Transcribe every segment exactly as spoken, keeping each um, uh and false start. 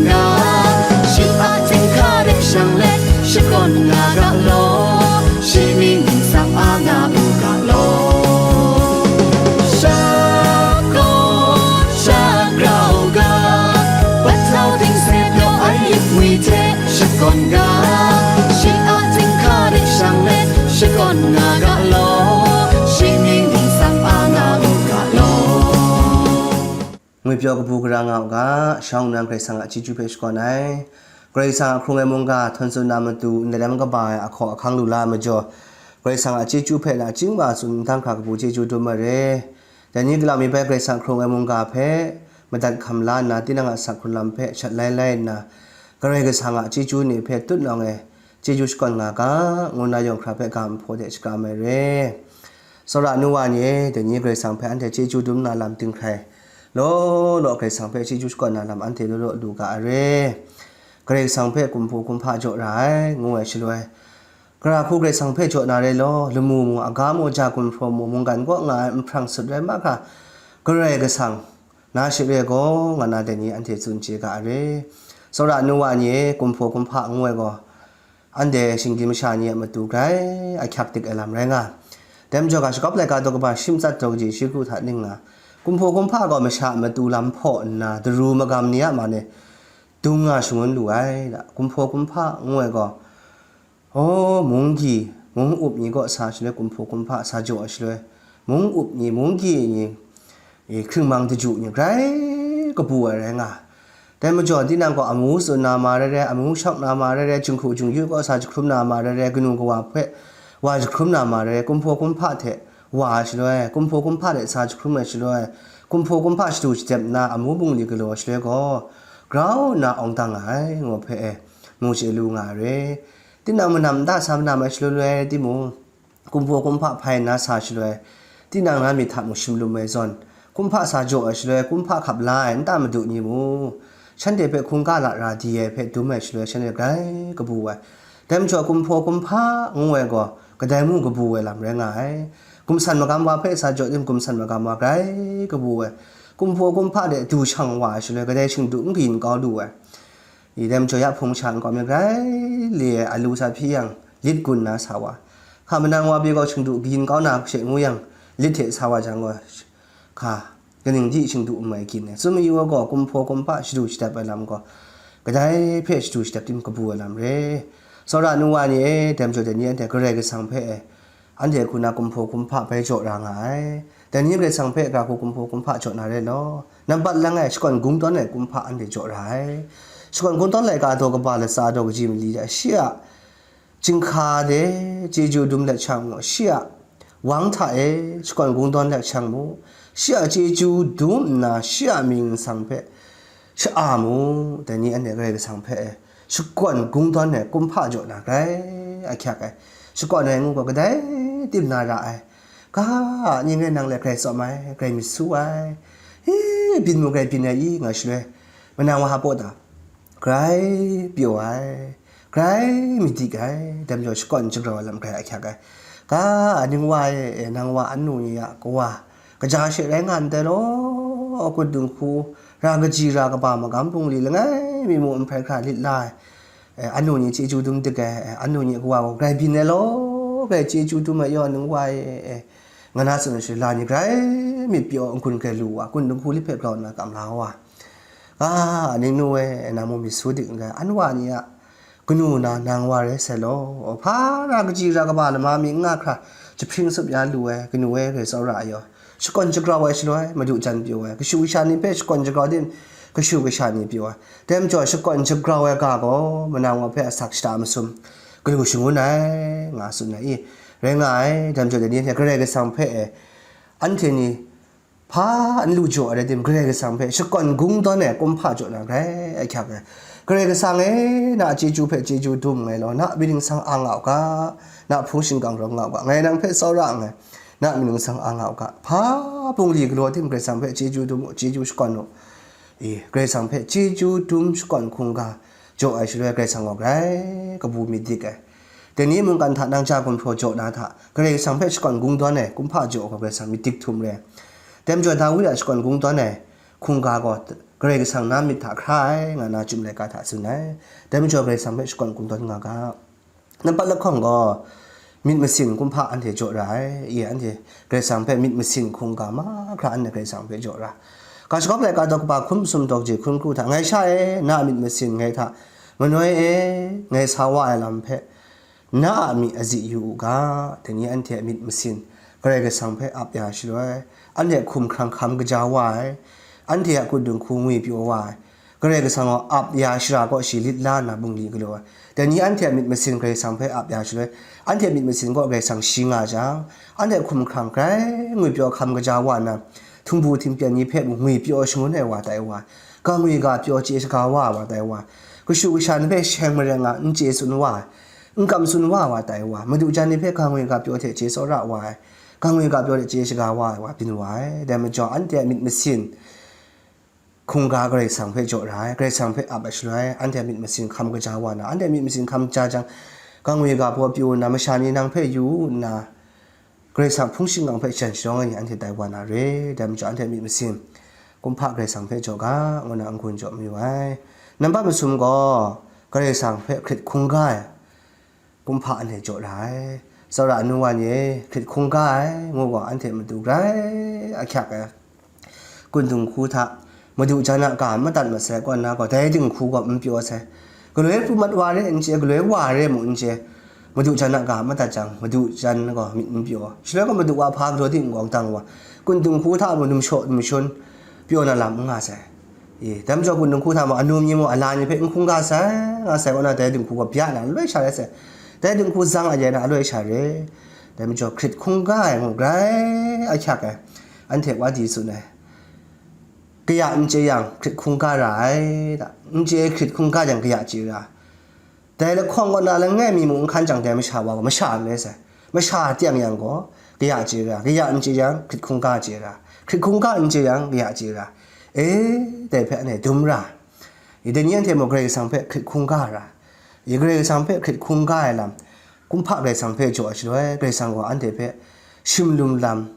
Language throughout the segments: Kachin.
Nga, shi a htingga de shang let, shakawn nga ga law, shi mying ningsang a nga u ga law. Shakawn, shagrau ga, pahtau ting se pyaw ai lit ngwi hte, shakawn ga, shi a htingga de shang let, shakawn nga ga law, shi mying ningsang a nga u ga law. Ngwipyaw kabu gara nga u ga, shawng nnan Karai Kasang a chyeju hpe shakawn ai. Karai Kasang a hkrung ai mungga, htawn tsun na matu, ndai lam kaba ai ahkaw ahkang lu la ai majaw, Karai Kasang a chyeju hpe nachying wa tsun nhtang hkra kabu chyeju dum ai re. Dai ni galaw mi bai Karai Kasang a hkrung ai mungga hpe madat hkam la nna, tinang a asak hkrun lam hpe shat lai lai nna, Karai Kasang a chyeju ni hpe tutnawng e chyeju shakawn nga ga, ngu nna yawng hkra hpe ga nhpaw de shakram ai re. Tsawra nu wa ni e, dai ni Karai Kasang hpe anhte chyeju dum na lam ting hkrai, law law Karai Kasang hpe chyeju shakawn na lam anhte law law lu ga ai re. Karai Kasang hpe kumhpaw kumhpa jaw ra ai, ngu ai shaloi, gara hku Karai Kasang hpe jaw na rai law, lamu mu, aga mu, ja gumhpraw mu, mungkan kaw nga ai nhprang sut rai mahkra, Karai Kasang na shing re gaw, nga na dai ni anhte tsun chye ga ai re. Tsawra nu wa ni e, kumhpaw kumhpa ngu ai gaw, anhte shinggyim masha ni a matu grai ahkyak dik ai lam rai nga. Dai majaw ga, Shakawp laika daw kaba shi matsat daw kaji shi kru hta ning nga, kumhpaw kumhpa gaw masha a matu lam hpaw nna, daru magam ni a man e dung nga shangun lu ai. Kumhpaw kumhpa ngu ai gaw, aw, munggyi, mung up ni kaw sa shaloi, kumhpaw kumhpa sa jaw ai shaloi, mung up ni, munggyi ni, e, hkringmang daju ni grai kabu ai rai nga. Dai majaw, tinang gaw amu tsun na ma rai rai, amu shawk na ma rai rai, jinghku jingyu kaw sa jahkrum na ma rai rai, kanu kawa hpe wa jahkrum na ma rai rai, kumhpaw kumhpa hte wa ai shaloi, kumhpaw kumhpa hte sa jahkrum ai shaloi, kumhpaw kumhpa shadu shadep nna amu bungli galaw ai shaloi gaw, grau nna awng dang nga ai, ngu hpe e, mu chye lu nga ai re. Tinang manam nta sa manam ai shaloi loi timung, kumhpaw kumhpa hpai nna sa shaloi, tinang na myit hta mung shim lum ai zawn, kumhpa sa jaw ai shaloi, kumhpa hkap la ai nta madu ni mu, shanhte hpe hkungga lara di ai hpe dum ai shaloi, shanhte grai kabu ai. Dai majaw, kumhpaw kumhpa ngu ai gaw, kadai mung kabu ai lam rai nga ai. Gumsan magam wa hpe sa jaw tim, gumsan magam wa grai kabu ai. Kumhpaw kumhpa de du shang wa ai shaloi, kadai shingdu n kayin kau lu ai. I dai majaw, ya hpung sha nkau mi grai le ai, alu sa hpyi yang, lit gun na sa wa. Hka manang wa pyi gaw, shingdu kayin kau na she ngu yang, lit hte sa wa jang gaw, hka kaning di shingdu n mai gyin ai. Tsun mayu ai gaw, kumhpaw kumhpa shadu shadap ai lam gaw, kadai hpe shadu shadap tim kabu ai lam re. Tsawra nu wa ni e, dai majaw dai ni anhte Karai Kasang hpe e, anhte hku na kumhpaw kumhpa bai jaw ra nga ai. Dai ni Karai Kasang hpe gara hku kumhpaw kumhpa jaw na rai law, nampat lang ai shakawn kungdawn ai kumhpa anhte jaw ra ai. Shakawn kungdawn laika daw kaba latsa daw kaji mali hta, shi a chyinghka de chyeju dum let shang mu, shi a wang hta e shakawn kungdawn let shang mu, shi a chyeju dum nna, shi a mying ningsang hpe sha-a mu, dai ni anhte Karai Kasang hpe e, shakawn kungdawn ai kumhpa jaw na grai ahkyak ai. Shakawn ai ngu gaw kadai tim na ra ai. Ga, ning rai nang let grai tsawm ai, grai myit su ai. Hi, byin mu grai byin ai i, nga shaloi, manang wa hpa ta? Grai pyaw ai, grai myit dik ai, dai majaw shakawn shagrau ai lam grai ahkyak ai. Ga, ning wa e, nang wa anu ni a kawa, kaja she rai nga ndai law, kun dinghku, ra kaji ra kaba magam bungli langai mi mung n hpai hkra lit la ai, e, anu ni chyeju dum dik ai, e, anu ni kawa gaw grai byin ai law, grai chyeju dum ai yaw ning wa e, e, nga na tsun ai shaloi, la ni grai myit pyaw n-gun grai lu wa, kun dinghku lit hpe grau nna kam la wa. A, ning nu e, nang mung myit su dik n gai, an wa ni a kanu na nang wa rai sai law, hpa ra kaji ra kaba lama mi n nga hkra jahpring tsup ya lu ai, kanu e, grai tsawra ai yaw, shakawn shagrau ai shaloi, madu jan pyaw ai, kashu kasha ni hpe shakawn shagrau tim, kashu kasha ni pyaw ai. Dai majaw, shakawn shagrau ai ga gaw, manang wa hpe asak shada masum, galu shangun ai, nga tsun ai i, rai nga ai. Dai majaw, dai ni hte Karai Kasang hpe e, anhte ni hpa n lu jaw ai rai tim, Karai Kasang hpe shakawn kungdawn ai kumhpa jaw na grai ahkyak ai. Karai Kasang e, na a chyeju hpe chyeju dum nngai law, na myit ningsang a nga u ga, na hpung shingkang rawng nga u ga, ngai nang hpe tsawra nngai, na myit ningsang a nga u ga, hpa bungli galaw tim Karai Kasang hpe chyeju dum u, chyeju shakawn u. E, Karai Kasang hpe chyeju dum shakawn hkungga jaw ai shaloi, Karai Kasang gaw grai kabu myit dik ai. Dai ni mungkan hta nang ja gumhpraw jaw na hta, Karai Kasang hpe shakawn kungdawn ai kumhpa jaw gaw Karai Kasang myit dik htum re ai. Dai majaw, Dawi a shakawn kungdawn ai hkungga gaw, Karai Kasang na myit hta hkra ai, nga na Chyum laika hta tsun ai. Dai majaw Karai Kasang hpe shakawn kungdawn nga ga. Nampat lahkawng gaw, myit masin kumhpa anhte jaw ra ai. Ye, anhte Karai Kasang hpe myit masin hkungga mahkra anhte Karai Kasang hpe jaw ra. Ga Shagawp laika daw kaba hkun masum daw kaji hkun kru hta, ngai sha e, na a myit masin ngai hta manoi e, ngai sa wa ai lam hpe, na a myi azi yu u ga, dai ni anhte a myit masin Karai Kasang hpe ap ya shaloi, anhte a hkumhkrang hkam kaja wa ai, anhte a kundung hku ngwipyaw wa ai, Karai Kasang gaw ap ya shara kaw shi lit la nna bungli galaw ai. Dai ni anhte a myit masin Karai Kasang hpe ap ya shaloi, anhte a myit masin kaw Karai Kasang shi nga jang, anhte a hkumhkrang grai ngwipyaw hkam kaja wa nna, htingbu htingpyen ni hpe mung ngwipyaw shangun ai wa tai wa, ga ngwi ga pyaw chye shaga wa ai wa tai wa, kashu kasha ni hpe sheng mareng a n chye tsun wa ai, n kam tsun wa ai wa tai wa, madu jan ni hpe ga ngwi ga pyaw hte chye tsawra wa ai, ga ngwi ga pyaw hte chye shaga wa ai wa byin wa ai. Dai majaw, anhte a myit masin hkungga Karai Kasang hpe jaw ra ai, Karai Kasang hpe ap ai shaloi, anhte a myit masin hkam kaja wa na, anhte a myit masin hkam ja jang, ga ngwi ga pyaw pyu nna, masha ni nang hpe yu nna, Karai Kasang hpung shingkang hpe jan shadawng ai ni anhte tai wa na re. Dai majaw, anhte a myit masin kumhpa Karai Kasang hpe jaw ga, ngu na n-gun jaw mayu ai. Nampat masum gaw, Karai Kasang hpe hkrit hkungga ai kumhpa anhte jaw ra ai. Tsawra anu wa ni e, hkrit hkungga ai ngu gaw, anhte matu grai ahkyak ai kundung hku hta, madu jan a ga madat masai kaw nna gaw, dai dinghku gaw n pyaw sai. Galoi pru mat wa re n chye, galoi wa re mung n chye, madu jan a ga madat jang, madu jan gaw myit n pyaw. Shaloi gaw madu wa hpa galaw di n gawng dang wa, kundung hku hta mung numshaw numshun pyaw na lam n nga sai. E, dai majaw kundung hku hta mung anu ni mung ala ni hpe n hkungga sai, nga sai kaw na, dai dinghku gaw bya na aloi sha rai sai. Dai dinghku zang a ye na aloi sha re. Dai majaw hkrit hkungga ai mung grai ahkyak ai. Anhte wa di tsun ai. Kaya n chye yang hkrit hkungga ra ai, da. N chye hkrit hkungga yang kaya chye ra. Dai lahkawng kaw na langai mi mung n hkan jang, dai masha wa gaw masha n rai sai. Masha teng yang gaw kaya chye ra, kaya n chye yang hkrit hkungga chye ra, hkrit hkungga n chye yang kaya chye ra. E, dai hpe anhte dum ra. I, dai ni anhte mung Karai Kasang hpe hkrit hkungga ra. I, Karai Kasang hpe hkrit hkungga ai lam, kumhpa Karai Kasang hpe jaw ai shaloi, Karai Kasang gaw anhte hpe shimlum lam,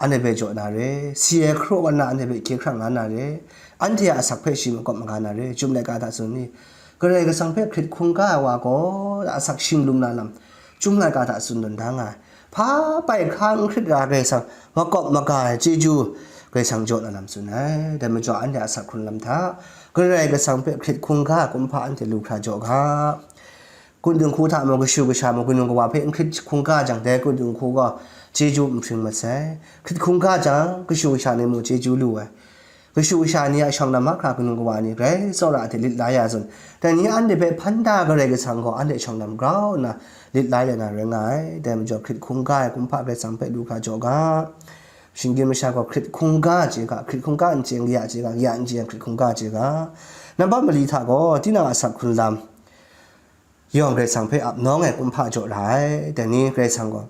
anhte hpe jaw na re, si ai hkaraw kaw na anhte hpe hkye hkrang la na re, anhte a asak hpe shi makawp maga na re, Chyum laika hta tsun ni, Karai Kasang hpe hkrit hkungga ai wa gaw, asak shimlum na lam, Chyum laika hta tsun tawn da nga ai. Hpa bai hkra n hkrit ra Karai Kasang makawp maga ai chyeju Karai Kasang jaw na lam tsun ai. Dai majaw anhte a asak hkrun lam hta, Karai Kasang hpe hkrit hkungga ai kumhpa anhte lu hkra jaw ga. Kundung hku hta mung, kashu kasha mung, kanu kawa hpe n hkrit hkungga jang, dai kundung hku gaw chyeju n hpring mat sai. Hkrit hkungga jang, kashu kasha ni mung chyeju lu ai. Kashu kasha ni a shawng lam mahkra kanu kawa ni grai tsawra hte lit la ya zawn, dai ni anhte hpe hpan da Karai Kasang gaw anhte shawng lam grau nna lit la ya na rai nga ai. Dai majaw hkrit hkungga ai kumhpa Karai Kasang hpe lu hkra jaw ga. Shinggyim masha gaw hkrit hkungga chye ga, hkrit hkungga n chye yang kaya chye ga, kaya n chye yang hkrit hkungga chye ga. Nampat mali hta gaw, tinang a asak hkrun lam yawng Karai Kasang hpe ap nawng ai kumhpa jaw ra ai. Dai ni Karai Kasang gaw,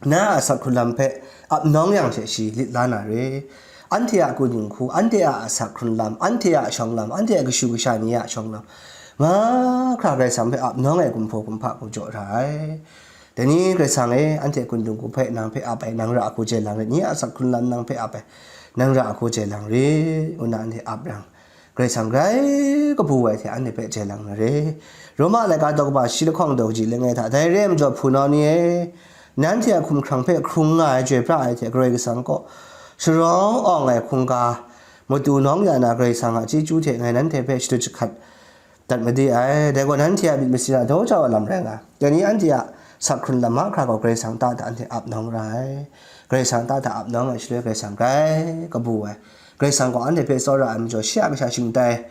na a asak hkrun lam hpe ap nawng yang hte shi lit la na re. Anhte a kundung hku, anhte a asak hkrun lam, anhte a shawng lam, anhte a kashu kasha ni a shawng lam, mahkra Karai Kasang hpe ap nawng ai kumhpaw kumhpa hku jaw ra ai. Dai ni Karai Kasang e, anhte kundung hku hpe nang hpe ap ai, nang ra ai hku jai lang rit, ni a asak hkrun lam nang hpe ap ai, nang ra ai hku jai lang rit, ngu na anhte ap yang, Karai Kasang grai kabu ai hte anhte hpe jai lang na re. Roma laika daw kaba shi lahkawng daw kaji langai hta, dai re ai majaw hpunau ni e, nanhte a hkumhkrang hpe hkrung nga ai, chyoi pra ai hte Karai Kasang kaw sharawng awng ai hkungga matu nawng ya na Karai Kasang a chyeju hte ngai nanhte hpe shadut jahkrat dat made ai. Dai gaw nanhte a myit masin a daw jau ai lam rai nga ai. Dai ni anhte a asak hkrun lam mahkra gaw Karai Kasang ta hta anhte ap nawng ra ai. Karai Kasang ta hta ap nawng ai shaloi Karai Kasang grai kabu ai. Karai Kasang gaw anhte hpe tsawra ai majaw shi a kasha shingtai,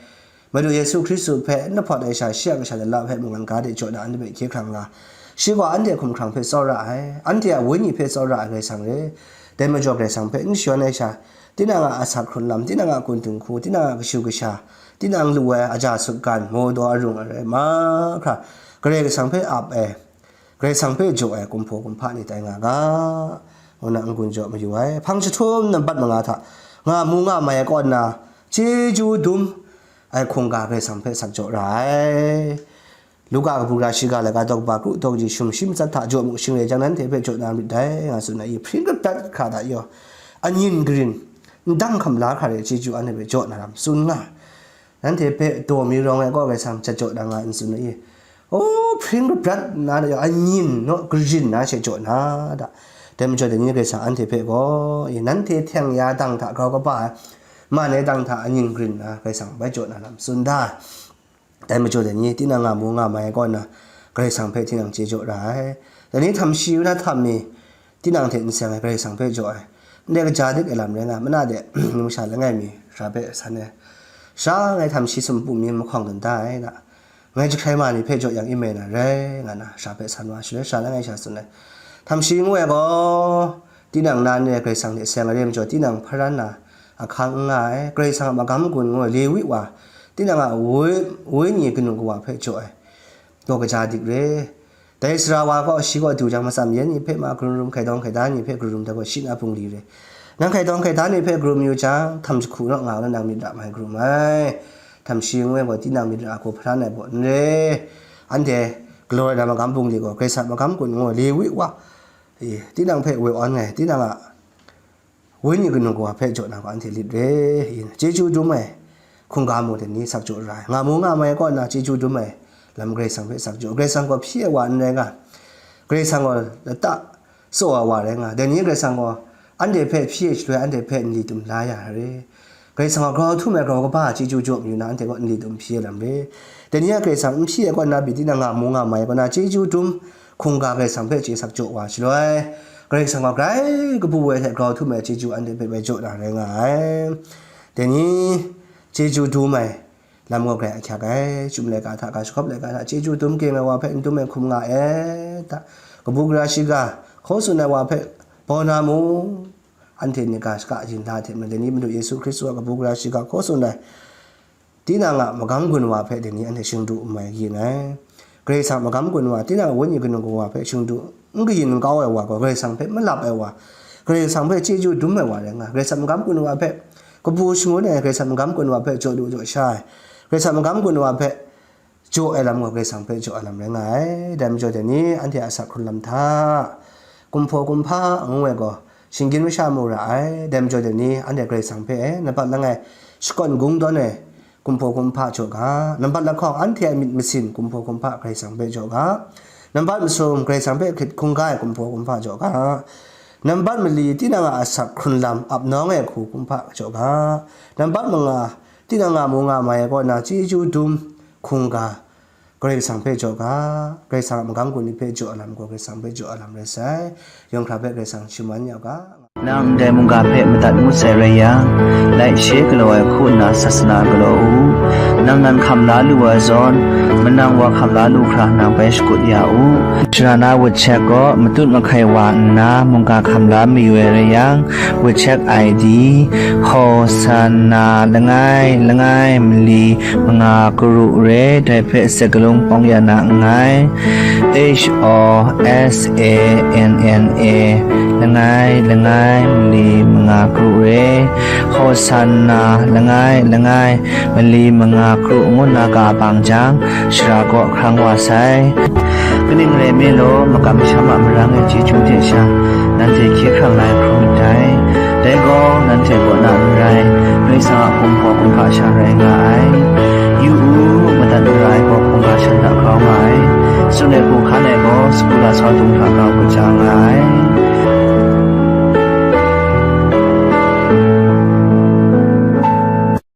Madu Yesu Hkristu hpe n lahpawt ai sha, shi a kasha lala hpe mungkan ga de jaw na anhte hpe hkye hkrang nga. Shi gaw anhte a hkumhkrang hpe tsawra ai, anhte a wenyi hpe tsawra ai Karai Kasang re. Dai majaw Karai Kasang hpe n shayawn ai sha, tinang a asak hkrun lam, tinang a kundung hku, tinang a kashu kasha, tinang lu ai aja sutgan, maw daw arung arai mahkra, Karai Kasang hpe ap ai, Karai Kasang hpe jaw ai kumhpaw kumhpa ni tai nga ga, ngu na n-gun jaw mayu ai. Hpang jahtum nampat manga hta nga mu nga mai ai kaw nna, chyeju dum ai hkungga Karai Kasang hpe sak jaw ra ai. Luka kabu gara shiga laika daw kaba kru daw kaji shum shi matsat hta jaw mu shing rai jang, nanhte hpe jaw na myit dai, nga tsun ai, hpring rat dat hkra hta yaw, anyin karin, ndang hkam la hkra re chyeju anhte hpe jaw na lam tsun nga ai. Nanhte hpe daw mi rawng ai kaw Karai Kasang jat jaw na nga n tsun ai? O, hpring rabrat nna, anyin naw karin na she jaw na da. Dai majaw dai ni Karai Kasang anhte hpe gaw, i, nanhte hteng ya dang hta grau kaba ai, man ai dang hta anyin karin na Karai Kasang bai jaw na lam tsun da. Dai majaw dai ni tinang nga mu nga mai ai kaw na Karai Kasang hpe tinang chye jaw ra ai. Dai ni htam shi na htam mi, tinang hte n seng ai Karai Kasang hpe jaw ai. Ndai kaja dik ai lam rai nga, mana de, numsha langai mi, sara hpe san ai. Sara ngai htam shi sumpu mi mahkawng dan da ai da. Ngai jahkrai ma ni hpe jaw yang imei na rai, nga na sara hpe san wa, shaloi sara langai sha tsun ai. Htam shi ngu ai gaw, tinang na ndai Karai Kasang hte seng ai re majaw, tinang hparan na ahkang n nga ai. Karai Kasang a magam gun ngu ai Lewi wa, tinang a woi-, wenyi kanu kawa hpe jaw ai. Gaw kaja dik re. Dai sara wa gaw shi gaw du jang, matsam yan ni hpe ma karum rum, hkaidawng hkaida ni hpe karum, dai gaw shi na bungli re. Nang hkaidawng hkaida ni hpe karum yu jang, htam jahku naw nga na nang myit ra mai karum ai. Htam shi ngu ai gaw, tinang myit ra hku hparan ai baw n re. Anhte galaw ai na magam bungli gaw, Karai Kasang magam gun ngu ai Lewi wa, e, tinang hpe woi awn ai, tinang a wenyi kanu kawa hpe jaw na gaw anhte lit re, yin chyeju dum ai hkungga mung dai ni sak jaw ra ai. Nga mu nga mai kaw na chyeju dum ai lam Karai Kasang hpe sak jaw. Karai Kasang gaw hpyi ai wa n rai nga, Karai Kasang gaw lata tsaw ai wa rai nga, dai ni Karai Kasang gaw anhte hpe hpyi ai shaloi anhte hpe nli dum la ya re. Karai Kasang gaw grau htum ai grau kaba chyeju jaw mayu na anhte gaw nli dum hpyi ai lam re. Dai ni a Karai Kasang n hpyi ai kaw na pyi tinang nga mu nga mai kaw na chyeju dum hkungga Karai Kasang hpe chye sak jaw wa shaloi, Karai Kasang gaw grai kabu woi hte grau htum ai chyeju anhte hpe bai jaw na rai nga ai. Dai ni chyeju dum ai lam gaw grai ahkyak ai. Chyum laika hta, ga shakhawp laika hta chyeju dum ging ai wa hpe n dum ai hkum nga ai ta? Kabu gara shiga hkaw tsun ai wa hpe bau na mu. Anhte nika shaka yin la hte maren dai ni Madu Yesu Hkristu a kabu gara shiga hkaw tsun ai tinang a magam gun wa hpe dai ni anhte shingdu n mai kayin ai. Karai Kasang magam gun wa, tinang a wenyi kanu kawa hpe shingdu n kayin n kau ai wa gaw, Karai Kasang hpe malap ai wa, Karai Kasang hpe chyeju dum ai wa rai nga. Karai Kasang magam gun wa hpe kabu shangun ai, Karai Kasang magam gun wa hpe jaw lu jaw sha ai, Karai Kasang magam gun wa hpe jaw ai lam gaw Karai Kasang hpe jaw ai lam rai nga ai. Dai majaw dai ni anhte a asak hkrun lam hta, kumhpaw kumhpa ngu ai gaw, shinggyim masha mu ra ai. Dai majaw dai ni anhte Karai Kasang hpe, eh, nampat langai shakawn gung dawn ai kumhpaw kumhpa jaw ga, nampat lahkawng anhte a myit masin kumhpaw kumhpa Karai Kasang hpe jaw ga, nampat masum Karai Kasang hpe hkrit hkungga ai kumhpaw kumhpa jaw ga, nampat mali tinang a asak hkrun lam ap nawng ai hku kumhpa jaw ga, nampat manga tinang nga mu nga mai ai kaw na chyeju dum hkungga Karai Kasang hpe jaw ga, Karai Kasang a magam gun ni hpe jaw ai lam gaw Karai Kasang hpe jaw ai lam rai sai. Yawng hkra hpe Karai Kasang shaman ya u ga. Nang ndai mungga hpe madat ngut sai rai yang, laishe galaw ai hku nna sasana galaw u. Nang nan hkam la lu ai zawn, manang wa hkam la lu hkra nang bai shakut ya u. Sara na wut chek gaw matut mahkai wa nna mungga hkam la mayu ai rai yang, wut chek I D, Hosanna langai langai mali manga karu re, dai hpe sakalung pawng ya na nngai. H O S A N N A, langai langai mali manga karu re, Hosanna langai langai mali manga karu ngu nna ka bang jang, sara kaw hkrang wa sai. Kaning rai nme law, makam masham a marang e chyeju hte sha, nanhte hkye hkrang la ai hkrum myit dai. Dai gaw, nanhte kaw na n rai, Karai Kasang a kumhpaw kumhpa sha rai nga ai. Yu u, madat mara ai gaw hkungga shan hta grau nga ai. Tsun ai hku hkan ai gaw, sagu lasau dung hta grau kaja nga ai.